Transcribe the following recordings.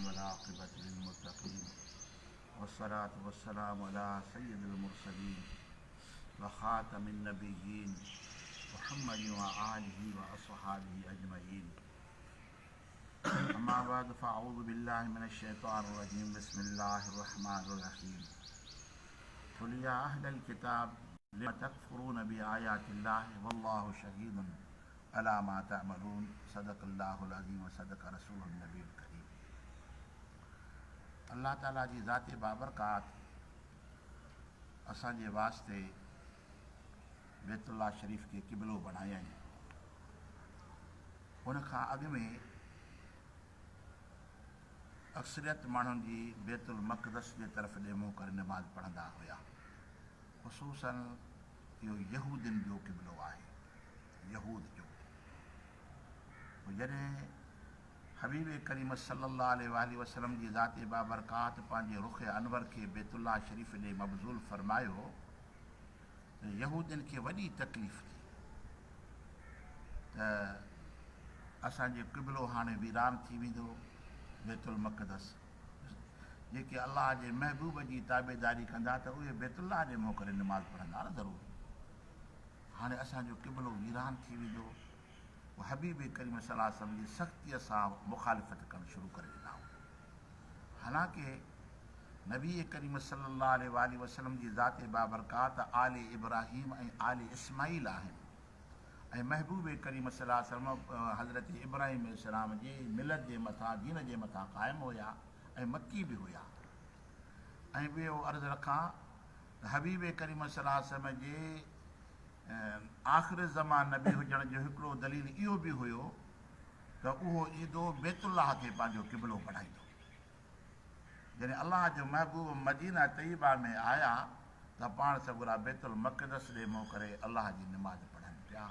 والعاقبة للمتقين والصلاة والسلام على سيد المرسلين وخاتم النبيين محمد وآله وأصحابه أجمعين أما بعد فأعوذ بالله من الشيطان الرجيم بسم الله الرحمن الرحيم قل يا أهل الكتاب لم تكفرون بآيات الله والله شهيد علي ما تعملون صدق الله العظيم وصدق رسوله النبي الڪريم الله تعالي جي ذات بابرڪات اسان جي واسطي بيت الله شريف کي قبلو بڻايائين ان کان اڳ ۾ اڪثريت ماڻهن جي بيت المقدس جي طرف ڏي منهن ڪري نماز پڙهندا هيا خصوصا اهو يهودين جو قبلو آهي، يهود جو. پوء جڏهن حبيب ڪريم صلّي الله عليه واٰله وسلّم جي ذات بابرڪات پنهنجي رخ انور کي بيت الله شريف ڏي مبذول فرمايو ته يهودين کي وڏي تڪليف ٿي ته اسان جو قبلو هاڻي ويران ٿي ويندو، بيت المقدس. جيڪي الله جي محبوب جي تابعداري ڪندا ته اهي بيت الله ڏي منهن ڪري نماز پڙهندا نه ضرور. هاڻي اسان جو قبلو ويران ٿي ويندو. پوء حبيب ڪريم صلي الله عليه وسلم جي سختيء سان مخالفت ڪرڻ شروع ڪري ڏنائون. حالانڪه نبي ڪريم صلي الله عليه واٰله وسلم جي ذات بابرڪات آل ابراهيم ۽ آل اسماعيل آهن. ۽ محبوب ڪريم صلي الله عليه وسلم حضرت ابراهيم عليه السلام جي ملت جي مٿان دين جي مٿان قائم هيا ۽ مڪي به هيا ۽ ٻيو عرض رکان ته حبيب ڪريم صلي الله عليه وسلم جي آخر زمان نبي هجڻ جو هڪڙو دليل اهو به هيو ته اهو ايندو بيت الله کي پنهنجو قبلو بڻائيندو. جڏهن الله جو محبوب مدينه طيبه ۾ آيا ته پاڻ سڳورا بيت المقدس ڏي منهن ڪري الله جي نماز پڙهن پيا،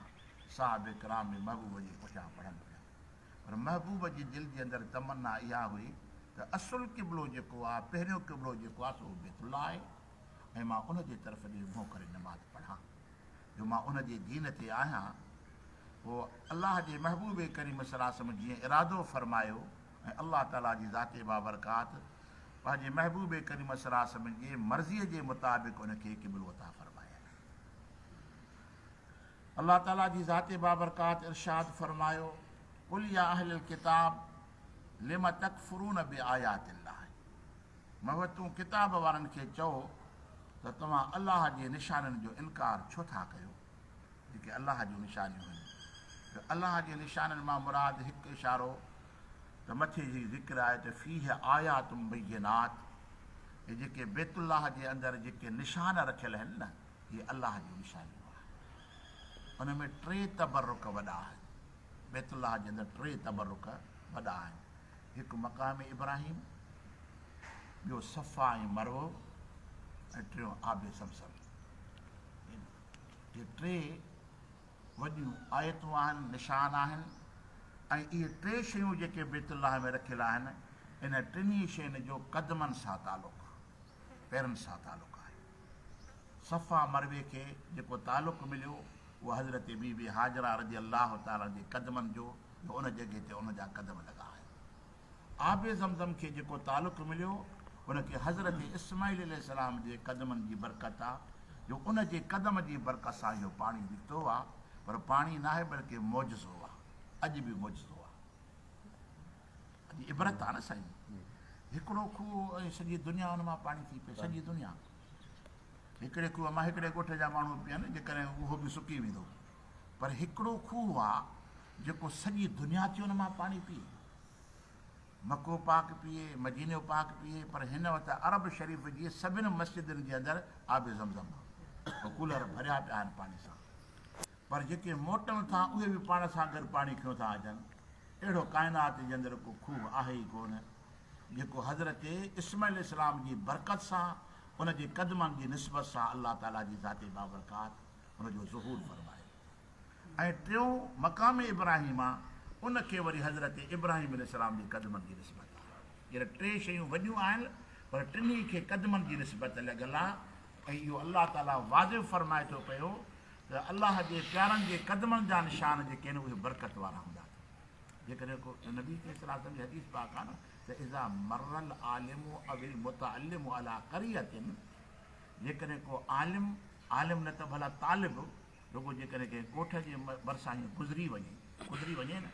صحابه ڪرام به محبوب جي پٺيان پڙهن پيا. پر محبوب جي دل جي اندر تمنا اها هئي ته اصل قبلو جيڪو آهي، پهريون قبلو جيڪو آهي سو بيت الله آهي ۽ مان ان جي طرف ڏي منهن ڪري نماز پڙهان جو مان ان جي دين تي آهيان. پوء الله جي محبوب ڪريم صلي الله عليه وسلم جيئن ارادو فرمايو ۽ الله تعاليٰ جي ذات بابرڪات پنهنجي محبوب ڪريم صلي الله عليه وسلم جي مرضيء جي مطابق ان کي قبلو عطا فرمايائين. الله تعاليٰ جي ذات بابرڪات ارشاد فرمايو، قل يا اهل الڪتاب لم تڪفرون بآيات الله محبت تون ڪتاب وارن کي چئو ته توهان الله جي نشانين جو انڪار ڇو ٿا ڪيو؟ جيڪي الله جون نشانيون هيون جو الله جي نشانين مان مراد هڪ اشارو ته مٿي جي ذڪر آهي ته فيه آيات بينات هي جيڪي بيت الله جي اندر جيڪي نشان رکيل آهن نه هي الله جون نشانيون آهن ان ۾ ٽي تبرڪ وڏا آهن بيت الله جي اندر ٽي تبرڪ وڏا آهن هڪ مقام ابراهيم ٻيو صفا ۽ مروه ۽ ٽيون آب زمزم. اهي ٽي وڏيون آيتون آهن، نشان آهن ۽ اهي ٽي شيون جيڪي بيت الله ۾ رکيل آهن، انهن ٽنهي شين جو قدمن سان تعلق، پيرن سان تعلق آهي. صفا مروي کي جيڪو تعلق مليو، اهو حضرت بي بي هاجره رضي الله تعالٰي جي قدمن جو، جو ان جڳهه تي ان جا قدم لڳا آهن. آب زمزم کي جيڪو تعلق مليو ان کي حضرت اسماعيل عليه السلام جي قدمن جي برڪت آ جو ان جي قدم جي برڪت سان اهو پاڻي نڪتو آ پر پاڻي ناهي بلڪه معجزو آ اڄ به معجزو آ اڄ عبرت آ نه سائين هڪڙو کوهه ۽ سڄي دنيا ان مان پاڻي ٿي پئي سڄي دنيا هڪڙي کوهه مان هڪڙي ڳوٺ جا ماڻهو پيئن جيڪڏهن اهو به سڪي ويندو پر هڪڙو کوهه آ جيڪو سڄي دنيا ٿي ان مان پاڻي پيئي. مڪو پاڪ پيئي، مدينو پاڪ پيئي، پر هن وقت عرب شريف جي سڀن مسجدن جي اندر آب زمزم آ. ڪولر ڀريا پيا آهن پاڻي سان. پر جيڪي موٽن ٿا اهي به پاڻ سان گڏ پاڻي کنيو ٿا اچن. اهڙو ڪائنات جي اندر ڪو کوهه آهي ئي ڪونه جيڪو حضرت اسماعيل عليه السلام جي برڪت سان ان جي قدمن جي نسبت سان الله تعاليٰ جي ذات بابرڪات ان جو ظهور فرمايو. ۽ ٽيون مقام ابراهيم آ، ان کي وري حضرت ابراهيم عليه السلام جي قدمن جي نسبت آ. جڏهن ٽي شيون وڏيون آهن پر ٽنهي کي قدمن جي نسبت لڳل آ ۽ اهو الله تعاليٰ واضح فرمائي ٿو پيو ته الله جي پيارن جي قدمن جا نشان جيڪي آهن اهي برڪت وارا هوندا اٿن. جيڪڏهن ڪو نبي ڪريم صلي الله عليه وسلم جي حديث پاڪ آ نه ته اذا مر العالم او المتعلم علي قرية جيڪڏهن ڪو عالم، عالم نه ته ڀلا طالب، رڳو جيڪڏهن ڪنهن ڳوٺ جي ڀرسان ائين گذري وڃي، گذري وڃي نه،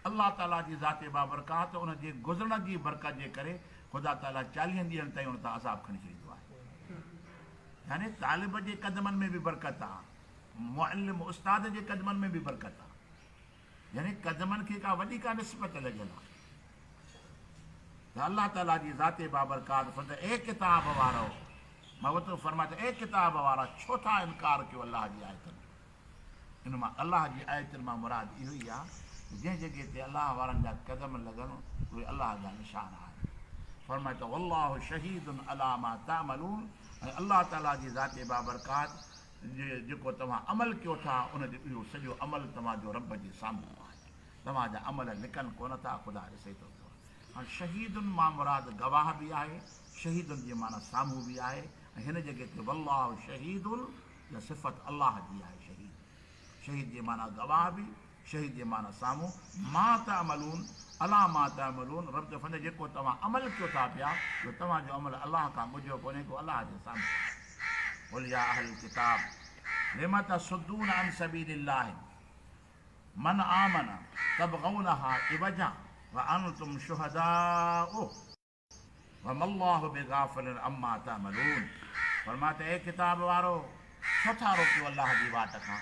الله تعاليٰ جي ذات بابرڪات ان جي گذرڻ جي برڪت جي ڪري خدا تعاليٰ چاليهن ڏينهن تائين ان تان عذاب کڻي ڇڏيندو آهي. يعني طالب جي قدمن ۾ به برڪت آهي، معلم استاد جي قدمن ۾ به برڪت آهي. يعني قدمن کي ڪا وڏي ڪا نسبت لڳل آهي ته الله تعاليٰ جي ذات بابرڪات فرمائي ته اي ڪتاب وارؤ! محبت فرمائي ته اي ڪتاب وارا! ڇو ٿا انڪار ڪيو الله جي آيتن جو؟ ان مان الله جي آيتن مان مراد اهو ئي آهي ته جنهن جڳهه تي الله وارن جا قدم لڳن اهي الله جا نشان آهن. فرمائي ته والله شهيد علي ما تعملون ۽ الله تعاليٰ جي ذات بابرڪات جيڪو توهان عمل ڪيو ٿا ان جو اهو سڄو عمل توهان جو رب جي سامهون آهي. توهان جا عمل لڪن ڪونه ٿا، خدا ڏسي ٿو پيو. هاڻ شهيدن مان مراد گواهه به آهي، شهيدن جي معنيٰ سامهون به آهي ۽ هن جڳهه تي والله شهيد اها صفت الله جي آهي شهيد. شهيد جي معنيٰ گواهه به، شهيد جي معنيٰ سامهون، ما تعملون، علي ما تعملون، رب ٿو فرمائي جيڪو توهان عمل ڪيو ٿا پيا اهو توهان جو عمل الله کان ڳجهو ڪونهي ڪو الله جي سامهون آهي. قل يا اهل الڪتاب لم تصدون عن سبيل الله من آمن تبغونها عوجا وانتم شهداء. وما الله بغافل عما تعملون فرماء ته اي ڪتاب وارؤ! ڇو ٿا روڪيو الله جي واٽ کان،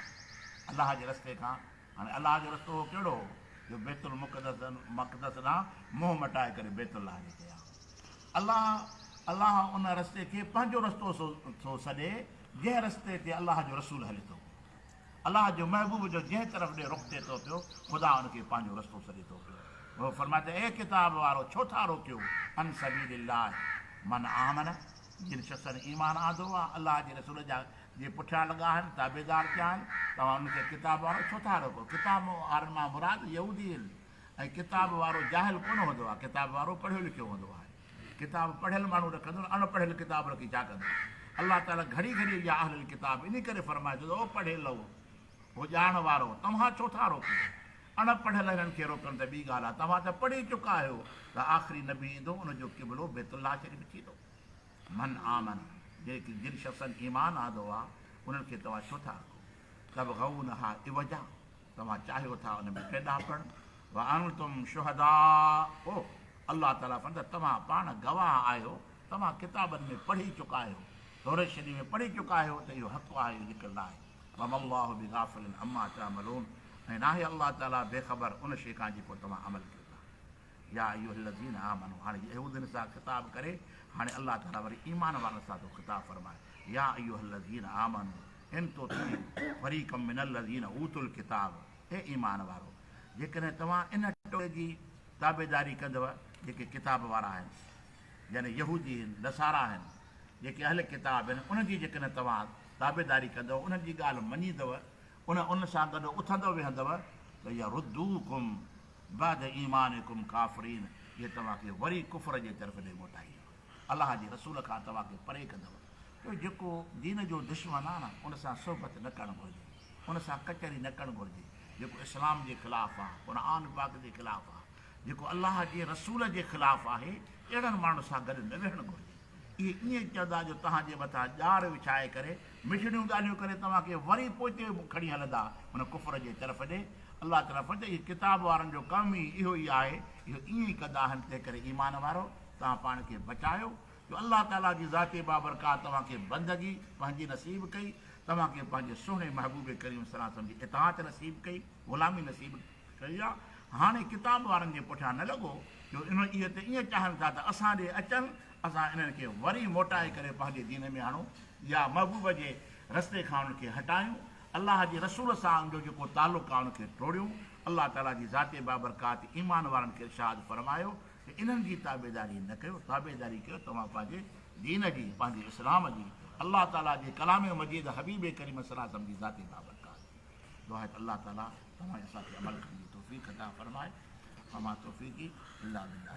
الله جي رستي کان، هاڻي الله جو رستو هو ڪهڙو هو جو بيت المقدس مقدس ڏانهن منهن مٽائي ڪري بيت الله ڏي ڪيا. الله الله ان رستي کي پنهنجو رستو ٿو سڏي جنهن رستي تي الله جو رسول هلي ٿو. الله جو محبوب جو جنهن طرف ڏي رخ ٿئي ٿو پيو، خدا ان کي پنهنجو رستو سڏي ٿو پيو. هو فرمائي ته اي ڪتاب وارو! ڇو ٿا روڪيو عن سبيل الله من آمن جن شخصن ايمان آندو آهي، الله جي رسول جا جي پٺيان لڳا آهن، تابعدار ٿيا آهن، توهان انهن کي ڪتاب وارو ڇو ٿا روڪو؟ ڪتاب وارن مان مراد يهودي آهن ۽ ڪتاب وارو جاهل ڪونه هوندو آهي، ڪتاب وارو پڙهيو لکيو هوندو آهي. ڪتاب پڙهيل ماڻهو رکندو نه اڻ پڙهيل ڪتاب رکي ڇا ڪندو؟ الله تعاليٰ گهڙي گهڙي يا اهل الڪتاب انهي ڪري فرمائي ٿو ته او پڙهيلؤ، او ڄاڻ وارؤ، توهان ڇو ٿا روڪيو؟ اڻ پڙهيل هنن کي روڪڻ ته ٻي ڳالهه آهي، توهان ته پڙهي چڪا آهيو ته آخري نبي ايندو ان جو قبلو بيت الله شريف ٿيندو. من آمن، جن شخصن ايمان آندو آهي انهن کي توهان ڇو ٿا روڪو؟ تبغونها عوجا، توهان چاهيو ٿا ان ۾ ٽيڏاپڻ، وانتم شهداء، الله تعاليٰ فرمائي ٿو توهان پاڻ گواهه آهيو، توهان ڪتابن ۾ پڙهي چڪا آهيو، توريت شريف ۾ پڙهي چڪا آهيو ته اهو حق آهي اهو لڪل ناهي، وما الله بغافل عما تعملون ۽ ناهي الله تعاليٰ بي خبر ان شيء کان جيڪو توهان عمل ڪيو ٿا. يا ايها الذين آمنوا هاڻي يهودين سان خطاب ڪري هاڻي الله تعاليٰ وري ايمان وارن سان ٿو خطاب فرمائي يا ايها الذين آمنوا ان تطيعوا فريقا من الذين اوتوا الڪتاب اي ايمان وارو! جيڪڏهن توهان ان ٽولي جي تابعداري ڪندؤ جيڪي ڪتاب وارا آهن، يعني يهودي آهن، نصارا آهن، جيڪي اهل ڪتاب آهن، انهن جي جيڪڏهن توهان تابعداري ڪندؤ، انهن جي ڳالهه مڃيندؤ، ان ان سان گڏ اٿندؤ ويهندؤ ته يردوڪم بعد ايمانڪم ڪافرين اهي توهان کي وري ڪفر جي طرف ڏي موٽائيندؤ. الله جي رسول کان توهان کي پري ڪندؤ. جو جيڪو دين جو دشمن آهي نه ان سان صحبت نه ڪرڻ گهرجي، ان سان ڪچهري نه ڪرڻ گهرجي، جيڪو اسلام جي خلاف آهي، قرآن پاڪ جي خلاف آهي، جيڪو الله جي رسول جي خلاف آهي، اهڙن ماڻهن سان گڏ نه ويهڻ گهرجي. اهي ائين چوندا جو توهان جي مٿان ڄار وڇائي ڪري مٺڙيون ڳالهيون ڪري توهان کي وري پوئتي کڻي هلندا ان ڪفر جي طرف ڏي. الله تعاليٰ فرمائي ٿو اهي ڪتاب وارن جو ڪم ئي اهو ئي آهي، اهو ائين ئي ڪندا آهن، تنهنڪري ايمان وارو! توهان پاڻ کي بچايو جو الله تعاليٰ جي ذات بابرڪات توهان کي بندگي پنهنجي نصيب ڪئي، توهان کي پنهنجي سهڻي محبوب ڪريم صلي الله عليه وسلم جي اطاعت نصيب ڪئي، غلامي نصيب ڪئي آ، هاڻي ڪتاب وارن جي پٺيان نه لڳو جو انهن اهي ته ائين چاهن ٿا ته اسان ڏي اچن، اسان انهن کي وري موٽائي ڪري پنهنجي دين ۾ آڻون يا محبوب جي رستي کان انهن کي هٽايون، الله جي رسول سان ان جو جيڪو تعلق آ ان کي ٽوڙيون، الله تعاليٰ جي ذات بابرڪات ايمان وارن کي ارشاد فرمايو ته انهن جي تابعداري نه ڪيو، تابعداري ڪيو توهان پنهنجي دين جي، پنهنجي اسلام جي، الله تعاليٰ جي ڪلام مجيد حبيب ڪريم صلي الله عليه وسلم جي ذات بابرڪات جي. دعا آهي ته الله تعاليٰ توهان ۽ اسان کي عمل ڪرڻ جي توفيق عطا فرمائي. وما توفيقي الا بالله.